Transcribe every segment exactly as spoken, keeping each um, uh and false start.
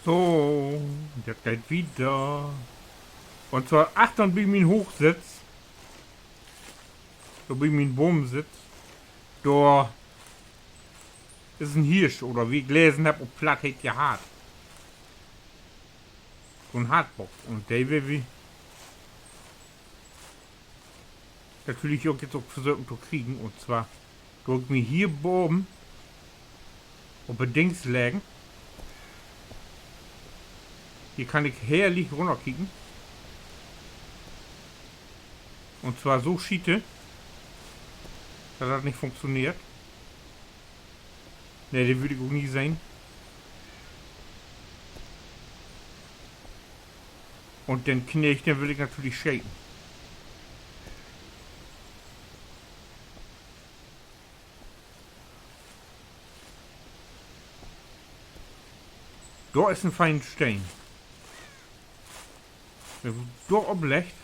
So, dat geiht wieder. Un zwar achtern bi mien Hoochsitz, dor bi mien Boomsitz, dor is en Hirsch, oder wie ik lesen hebb, op Platt heet de Hart. So'n Hartbock. Un de will wi natürlich ok jetzt ok versöken to kriegen. Un zwar dor ik mi hier baven op de Dings leggen. Hier kann ik herrlich runnerkieken. Un zwar so schiete, dat dat nich funktioneert. Nee, de würd ik ok nie sehn. Un den Knirch, den will ik natürlich scheten. Dor is en fein Steen. Wenn du dor opleggt.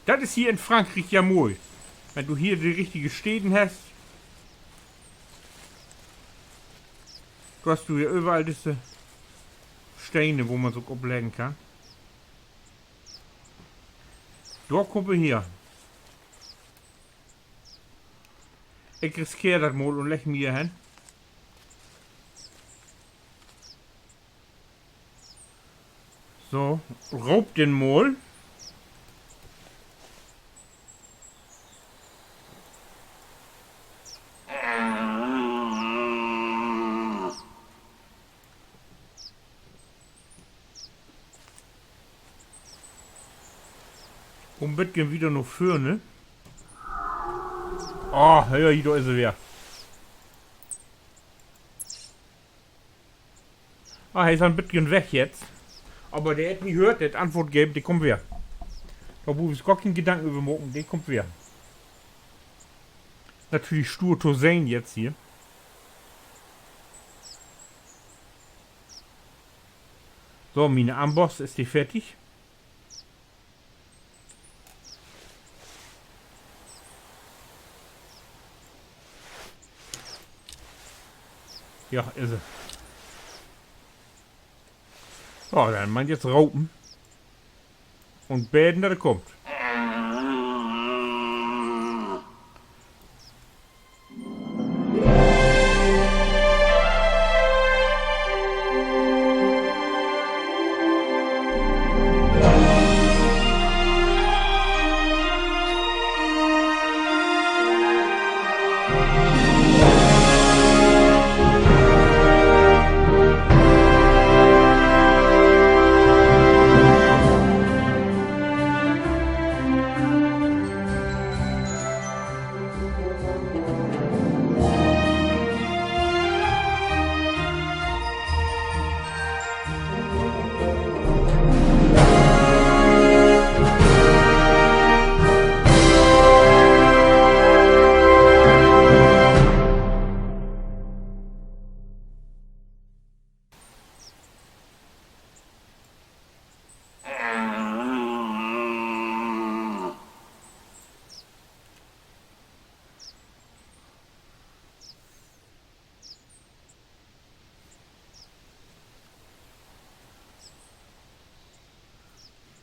Dat is hier in Frankriek ja moi. Wenn du hier de richtige Steden hest, dor hest du hier överall disse Stene, wo man se ok opleggen kann. Dor kummt he her. Ik riskeer dat mal un legg mi hier hen. So, roop den mal. Un beten wieder na vörn. Oh, ja, dor is he weer. Ah, he is en beten weg jetzt. Aver de hett mi höört, de hett Antwoort geven, de kummt weer. Dor bruuk ik gor keen Gedanken över maken, de kummt weer. Natürlich stuur to sehn jetzt hier. So, miene Amboss, is de fertig? Ja, is he. So, denn man jetzt ropen un beden, dat he kummt.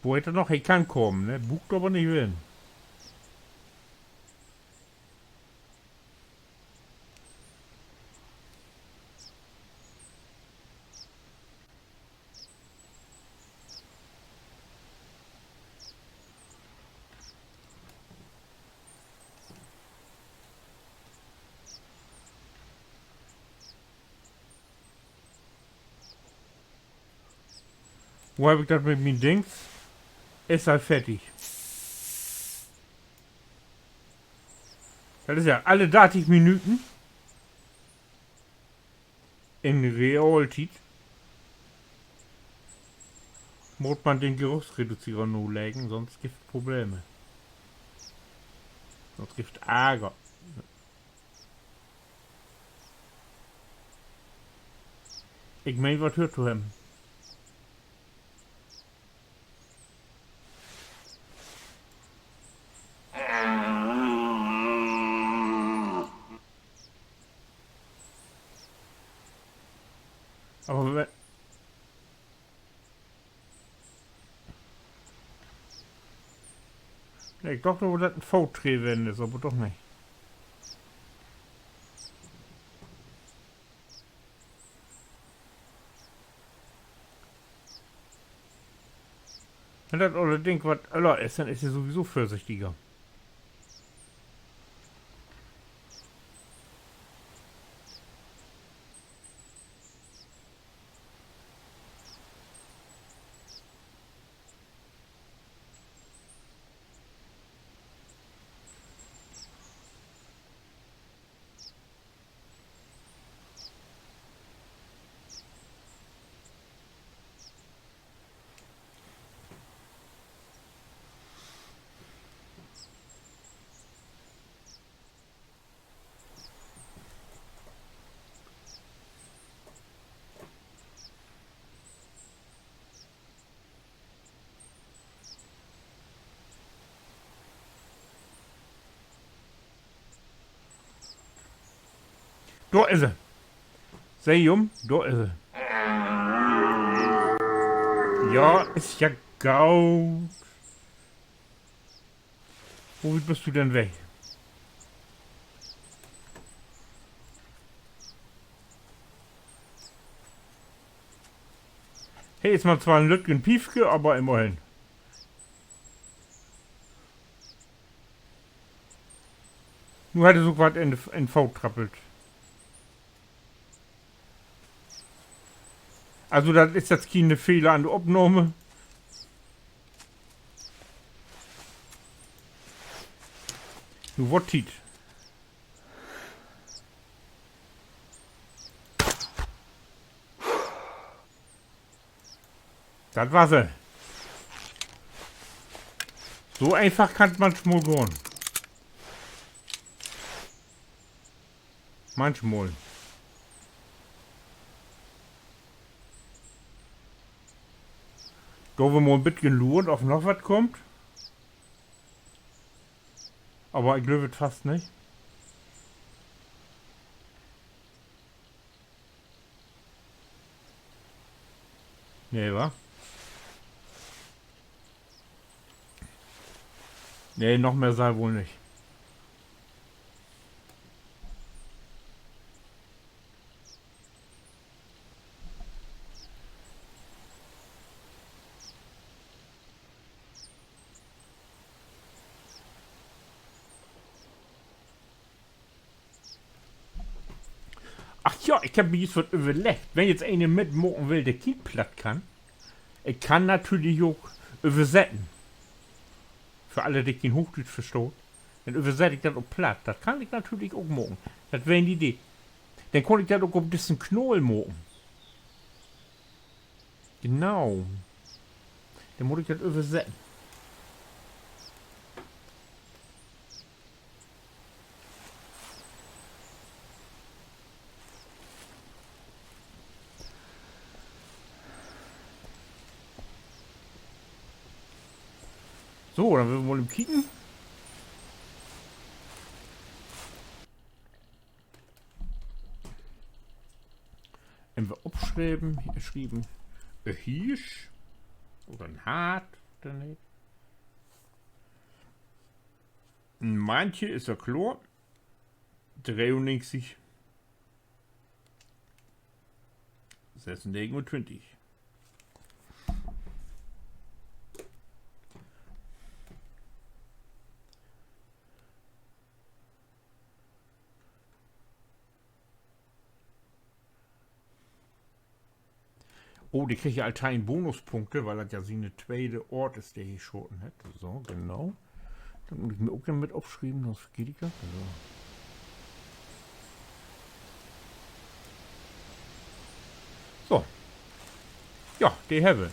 Wo heet dat noch? He kann kamen, ne? Bruukt aver nich ween. Wo heff ik dat mit mien Dings? Is al fertig. Dat is ja alle dartig Minuten. In Realtiet mutt man den Geruchsreduzierer noleggen, sonst gifft Probleme. Sonst gifft Arger. Ik meen, wat höört to hebben. Aver wenn, nee, ik dach, dat en Foottree ween is, aver doch nich. Wenn dat olle Ding wat öller is, denn is he sowieso vörsichtiger. Dor is he. Seh, Jung, dor is he. Ja, is ja goot. Wo wiet büst du denn weg? He is man zwar en lüttjen Piefke, aver immerhen. Nu hett he sik wat in de, in Foot trappelt. Also, dat is jetzt kien Fehler an de Opnahme. Nu word Tiet. Dat was he. So eenfach kann't manchmal gahn. Manchmal. Doot wi mal en beten luren, of noch wat kummt. Aver ik glööv dat fast nich. Nee, wa? Nee, noch mehr sall woll nich. Ach ja, ik heff mi jüst wat överleggt. Wenn jetzt een mitmaken will, de kien Platt kann, ik kann natürlich ok översetten. För alle, de kien Hoochdüütsch verstaht, denn översett ik dat op Platt. Dat kann ik natürlich ok maken. Dat weer en Idee. Denn kunn ik dat ok op dissen Knaal maken. Genau. Denn mutt ik dat översetten. So, denn wüllt wi mal even kieken. Even opschrieven, schrieven. En Hirsch. Oder en Hart, oder nich? En Mantje is ja kloor. Dreeunnegentig. Sessunnegentig. Oh, de kriggt ja al teihn Bonuspunkte, wiel dat ja sien tweede Oort is, de he schaten hett. So, genau. Dat mutt ik mi ok even mit opschrieven, sünst vergeet ik dat. So. So. Ja, de hebbt wi.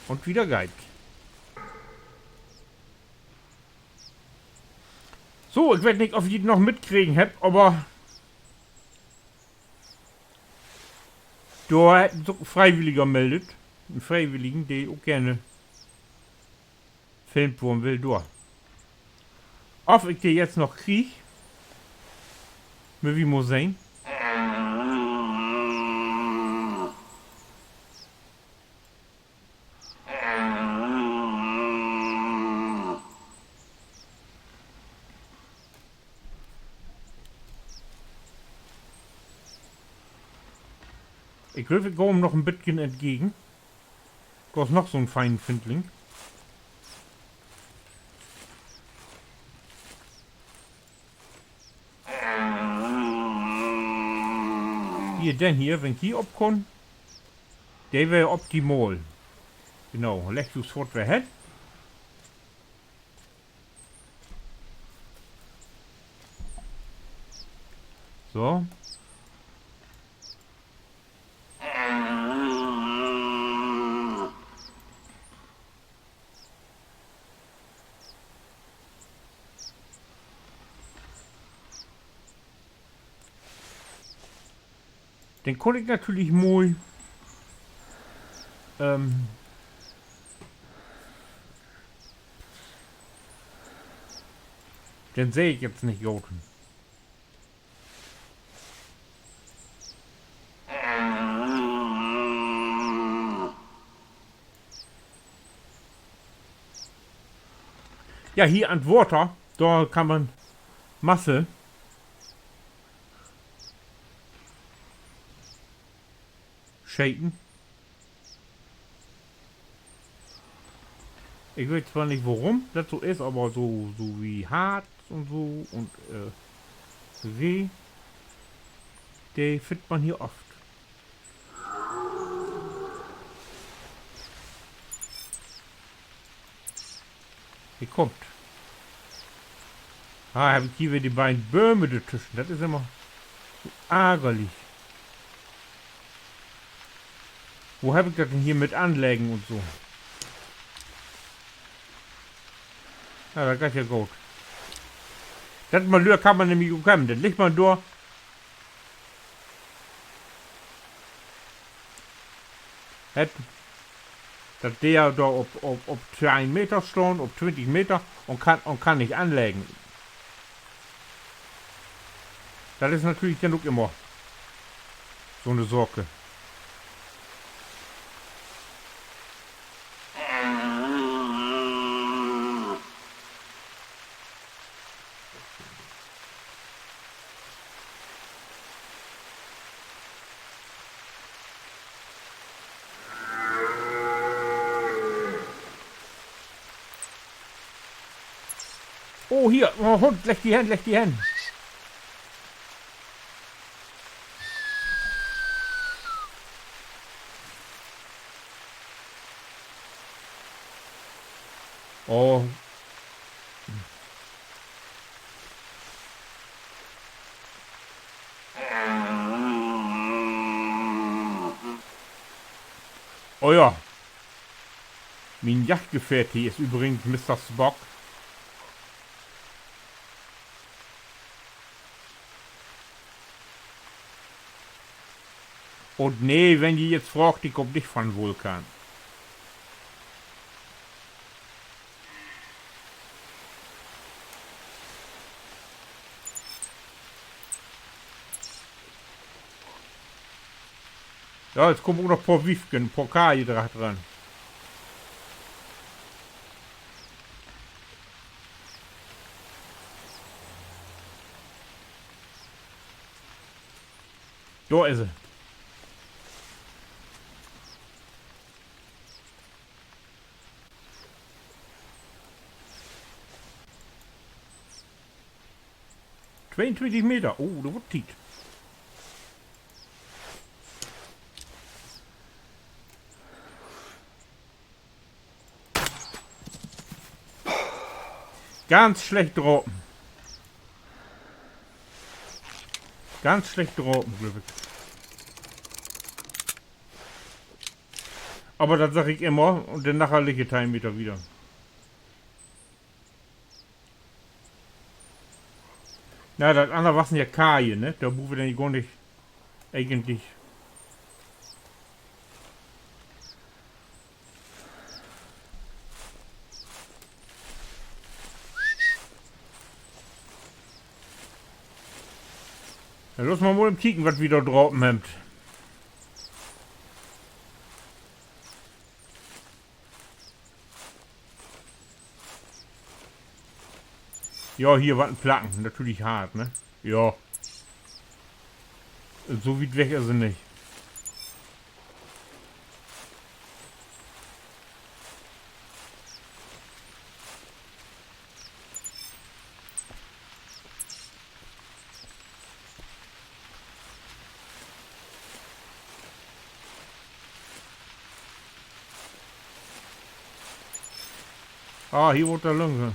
Un wieder geiht. So, ik weet nich, of ji dat noch mitkregen hebbt, aver dor hett sik ok en Freiwilliger meldt. En Freiwilligen, de ok geern filmt worrn will, dor. Of ik de jetzt noch krieg, mööt wi mal sehn. Ik glööv, ik gah em noch en beten entgegen. Dor is noch so'n feinen Findling. Hier, den hier, wenn ik hier op kunn, de weer optimal. Genau, legg du foort weer hen. So. Den kunn ik natürlich moi, ähm, den seh ik jetzt nich goot. Ja, hier an't Water, dor kann man Masse scheten. Ik weet twoor nich, worüm dat so is, aver so, so wie Harz un so un, äh, Reh, de finnt man hier oft. He kummt. Ah, heff ik hier weer de beiden Bööm dortüschen. Dat is immer so argerlich. Wo heff ik dat denn hier mit Anleggen un so? Ja, dat geiht ja goot. Dat Malöör kann man nämlich ok hebben. Denn liggt man dor, hett dat Deer dor op, op, op teihn Meter stahn, op twintig Meter un kann, un kann nich anleggen. Dat is natürlich denn ok immer so 'ne Saak. Oh, hier, oh, Hund, legg di hen, legg di hen. Oh. Oh ja. Mien Jagdgefährt hier is übrigens Mister Spock. Un nee, wenn ji jetzt fraagt, ik kaam nich von Vulkan. Ja, jetzt kummt ok noch poor Wiefken, poor Kaje dran. Dor is he. Tweeuntwintig Meter. Oh, dat warrt Tiet. Ganz slecht drapen. Ganz slecht drapen, glööv ik. Aver dat segg ik immer, un denn naher liggt he teihn Meter wieder. Na, dat anner was en ja Kaje, ne? Dor bruukt wi denn gor nich egentlich. Ja, laat mal mal even kieken, wat wi dor drapen hebbt. Ja, hier, wat en Placken. Natürlich hart, ne? Ja. So wiet weg is he nich. Ah, hier mutt dat lang ween.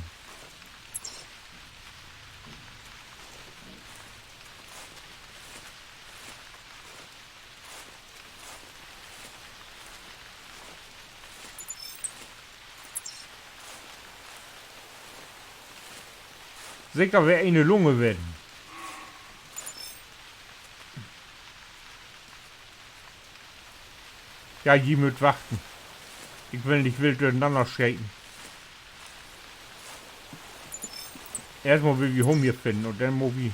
Seker weer ene Lunge ween. Ja, ji mööt wachten. Ik will nich wild dörnanner scheten. Eerstmal will wi Home hier finnen un denn mutt wi,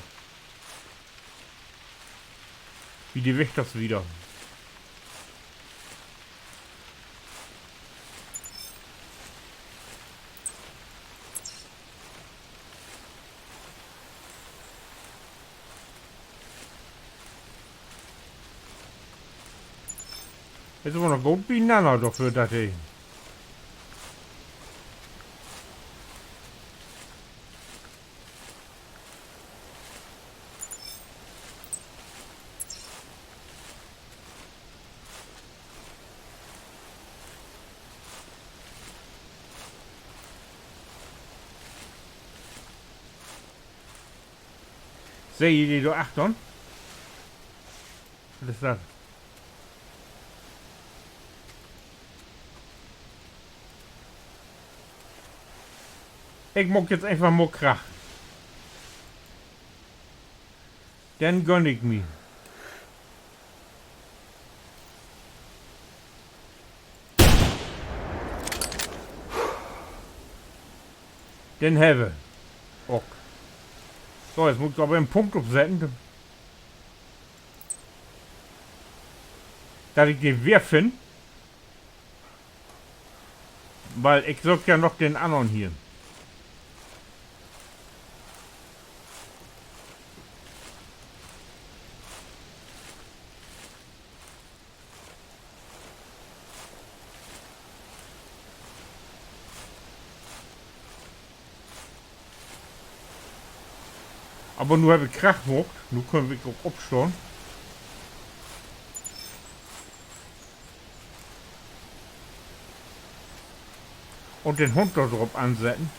wi de Wächters wieder. Is aver noch goot binanner dorför, dat he Seht ji de dor achtern? Wat is dat? Ik maak jetzt eenfach mal Krach. Den gönn ik mi. Den hebbt wi ok. So, jetzt mutt ik aver en Punkt opsetten, dat ik de weer finn. Wiel ik söök ja noch den annern hier. Aver nu heff ik Krach maakt, nu köönt wi ok opstahn. Un den Hund dor drop ansetten.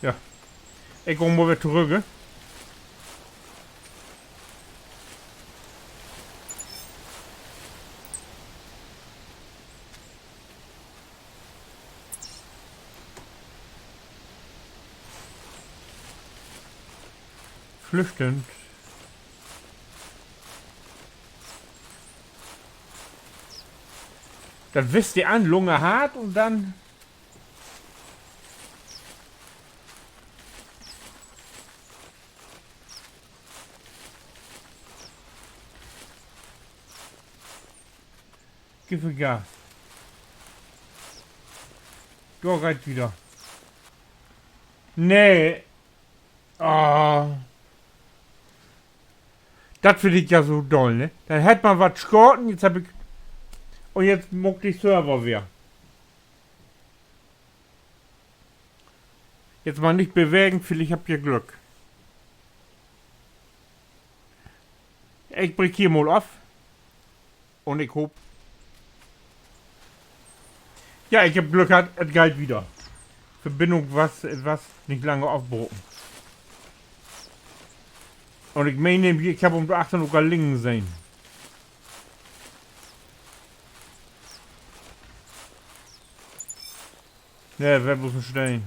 Ja. Ik gah mal weer torügg. Flüchten. Dat wisst de an, Lunge hart un denn Giffe Gas. Dor geiht wieder. Nee. Ah. Dat finn ik ja so doll, ne? Denn hett man wat schaten, jetzt heff ik, un jetzt maakt de Server weer. Jetzt mal nich bewegen, villicht hebbt ji Glück. Ik breek hier mal af. Un ik hoop. Ja, ik hebb Glück hatt, et geiht wieder. Verbinnung was, was nich lange afbraken. Un ik meen, ik hebb hum dor achtern ok al liggen sehn. Nee, weer bloots en Steen.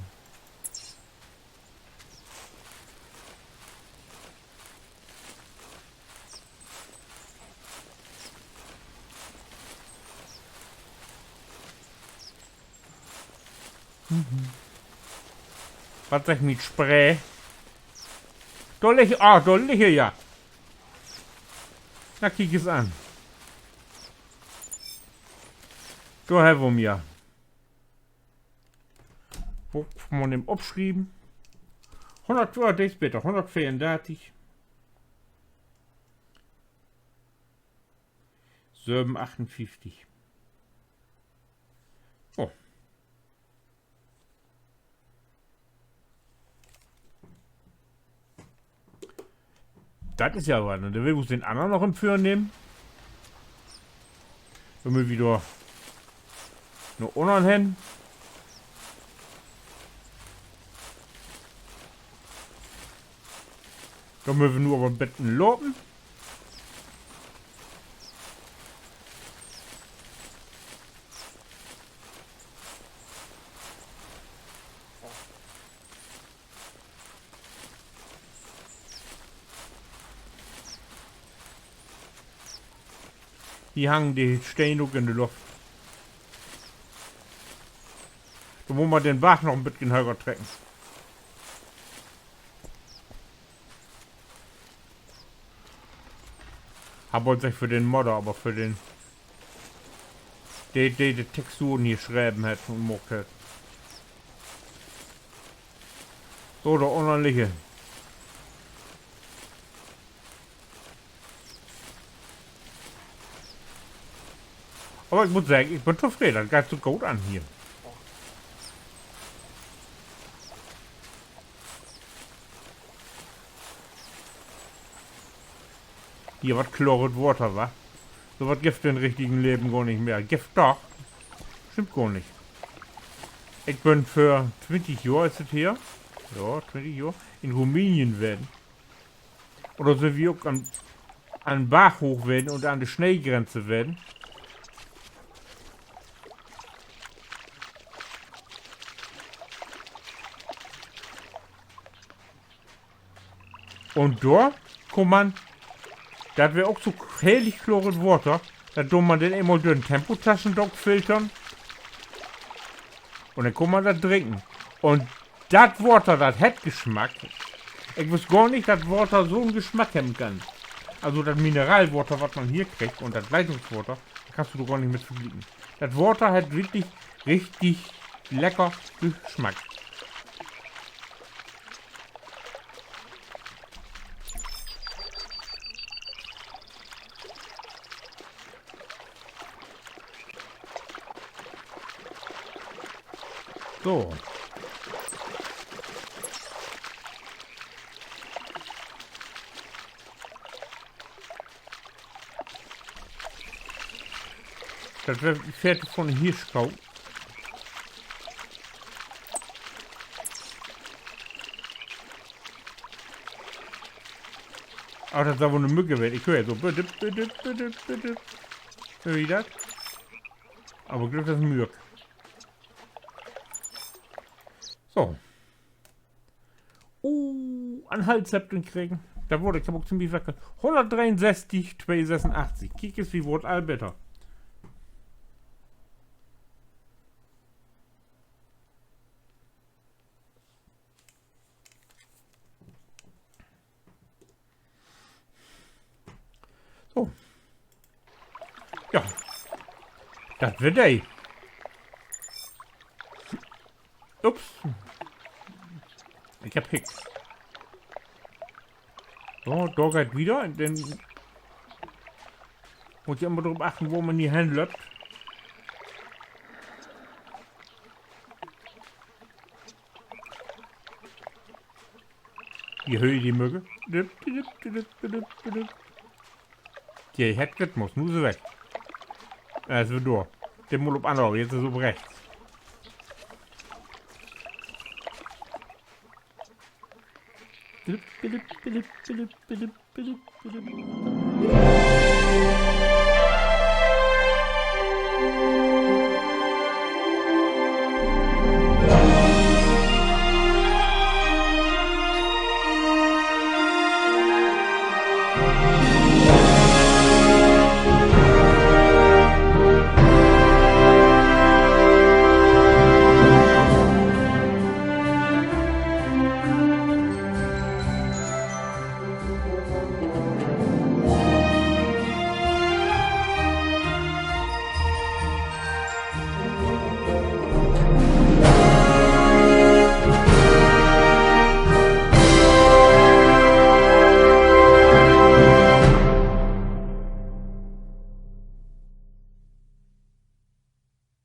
Wat seggt mien Spree? Dor liggt, ah, dor liggt he ja. Na, kiek es an. Dor hebbt wi em ja. Wo, mal even opschrieven. Hunnert, oh, de is beter. Hunnertveerundartig. Söven achtunfieftig. Oh. Dat is ja wat, ne? Denn will ik us den annern noch in Föhr nehmen. Denn mööt wi dor na unnern hen. Dor mööt wi nu aver en beten lopen. Hier hangen de Steen ok in de Luft. Dor mutt man den Barg noch en beten höger trecken. Hebb ik seggt för den Modder, aver för den, de, de de Texturen hier schreven hett un maakt hett. So, dor unnen liggen. Aver ik mutt seggen, ik bün tofreden. Dat geiht so goot an hier. Hier, wat kloret Water, wa? So wat gifft dat in richtigen Leven gor nich mehr. Gifft doch. Stimmt gor nich. Ik bün vör twintig Johr, is dat her? Ja, twintig Johr. In Rumänien ween. Oder sünd wi ok an, an Barg hooch ween un an de Sneegrenze ween? Un dor kunn man, dat weer ok so hellig kloret Water, dat dee man denn eenmal dör 'n Tempotaschendook filtern. Un denn kunn man dat drinken. Un dat Water, dat hett Gesmack. Ik wüss gor nich, dat Water so'n Gesmack hebben kann. Also dat Mineralwater, wat man hier kriggt, un dat Leitungswater, dat kannst du doch gor nich mit verglieken. Dat Water hett wirklich richtig lecker Gesmack. So. Dat weer, fährt vun de Hirschkuh. Ach, dat sall woll 'ne Mügg ween. Ik höör so, bidip, bidip, bidip, bidip. Höör ji dat? Aver ik glööv, dat is en Mügg. So. Uh, an'n Hals hebb ik den kregen. Dat wurr, ik hebb ok ziemlich wecke. Hunnertdreeunsesstig, twee sesenachtzig. Kiek es, wi word all beter. So. Ja. Dat weer de. Ups. Ik hebb Hicks. So, dor geiht wieder. Denn mutt ik immer dorop achten, wo man hier henlöppt. Hier, höör ji de Mügg? Düpp, düpp, düpp. De hett Rhythmus, nu is se weg. Ja, is weer dor. De mutt op anner, jetzt is op rechts. Düpp, düpp, düpp, düpp, düpp, düpp, düpp.